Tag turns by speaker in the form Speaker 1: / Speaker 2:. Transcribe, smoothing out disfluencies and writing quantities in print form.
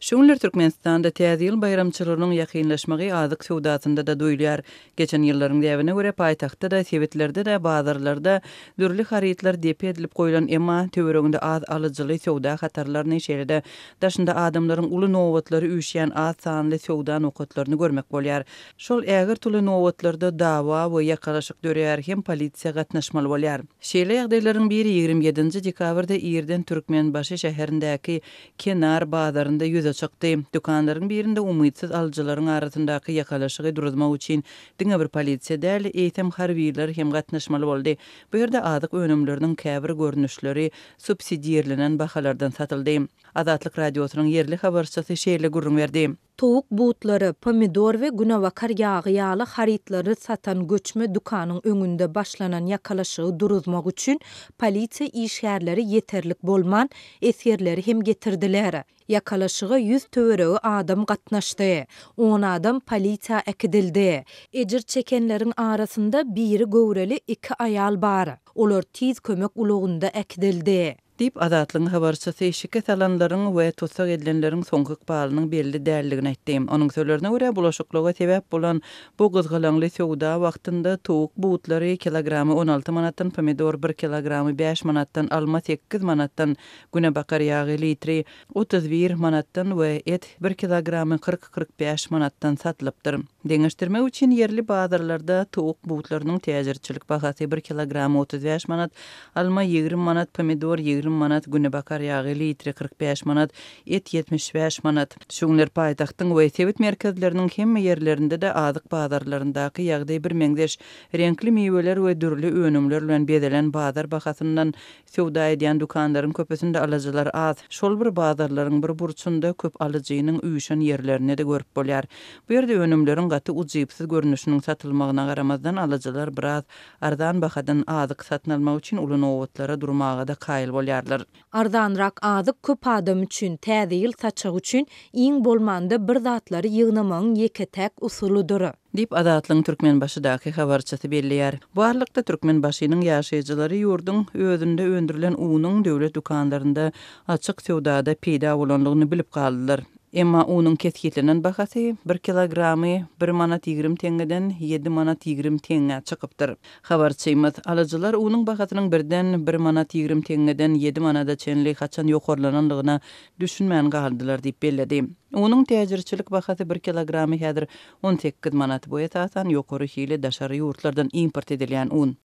Speaker 1: Şu günler Türkmenistanda Täze ýyl baýramçylygynyň ýakynlaşmagy azyk söwdasynda-da duýulýar. Geçen ýyllaryň däbine görä, paýtagtda-da, sebitlerde-de, bazarlarda dürli harytlar depe edilip goýlan, emma töwereginde az alyjyly söwda hatarlaryny, şeýle-de daşynda adamlaryň uly nobatlary üýşýän az sanly söwda nokatlaryny görmek bolýar. Şol ägirt uly nobatlarda dawa we ýakalaşyk döreýär hem polisiýa gatnaşmaly bolýar. Şeýle ýagdaýlaryň biri 27 dekabrda irden Türkmenbaşy şäherindäki Kenar bazarynda ýüze çykdy. Dükanlaryň birinde umytsyz alyjylaryň arasyndaky ýakalaşygy duruzmak üçin diňe bir polisiýa däl, eýsem harbylar hem gatnaşmaly boldy. Bu ýerde azyk önümleriniň käbir görnüşleri subsidirlenen bahalardan satyldy. Azatlyk Radiosynyň ýerli habarçysy şeýle gürrüň berdi.
Speaker 2: Towuk butlary, pomidor we günebakar ýagy ýaly harytlary satan göçme dükanyň öňünde başlanan ýakalaşygy duruzmak üçin polisiýa işgärleri ýeterlik bolman, esgerleri hem getirdiler. Ýakalaşyga 100 töweregi adam gatnaşdy. On adam polisiýa äkidildi. Ejir çekenleriň arasynda biri göwreli iki aýal bar. Olar tiz kömek ulagynda äkidildi.
Speaker 1: Diýip, Azatlygyň habarçysy şikes alanlaryň we tussag edilenleriň soňky ykbalynyň belli däldigini aýtdy. Onuň sözlerine görä, bulaşyklyga sebäp bolan bu gyzgalaňly söwda wagtynda towuk butlary kilogramy 16 manatdan, pomidor bir kilogramy bäş manatdan, alma sekiz manatdan, günebakar ýagy litri 31 manatdan we et bir kilogramy 40-45 manatdan satylypdyr. Deňeşdirmek üçin, ýerli bazarlarda towuk butlarynyň täjirçilik bahasy bir kilogramy 35 manat, alma 20 manat, pomidor 20 manat, günebakar ýagy litri 45 manat, et 75 manat. Şu günler paýtagtyň we sebit merkezleriniň hemme ýerlerinde-de azyk bazarlaryndaky ýagdaý birmeňzeş. Reňkli miweler we dürli önümler bilen bezelen bazar bahasyndan Söwda edýän dükanlaryň köpüsinde alyjylar az. Şol bir bazarlaryň bir burçunda köp alyjynyň üýşen ýerlerini-de görüp bolýar. Bu ýerde önümleriň gaty ujypsyz görnüşiniň satylmagyna garamazdan, alyjylar biraz arzan bahadan azyk satyn almak üçin uly nobatlara durmaga-da kaýyl bolýarlar.
Speaker 2: Arzanrak azyk köp adam üçin, Täze ýyl saçagy üçin iň bolmanda bir zatlary ýygnamagyň ýeke-täk usulydyr.
Speaker 1: Diýip, Azatlygyň Türkmenbaşydaky habarçysy belleýär. Bu aralykda, Türkmenbaşynyň ýaşaýjylary ýurduň özünde öndürilen unuň döwlet dükanlarynda açyk söwdada peýda bolandygyny bilip galdylar. Emma unuň kesgitlenen bahasy bir kilogramy bir manat 20 teňňeden ýedi manat 20 teňňä çykypdyr. Habarçymyz, alyjylar unuň bahasynyň birden bir manat 20 teňňeden ýedi manada çenli haçan ýokarlanandygyna düşünmän galdylar diýip belledi. Unuň täjirçilik bahasy bir kilogramy häzir 18 manat, bu esasan ýokary hili daşary ýurtlardan import edilýän un.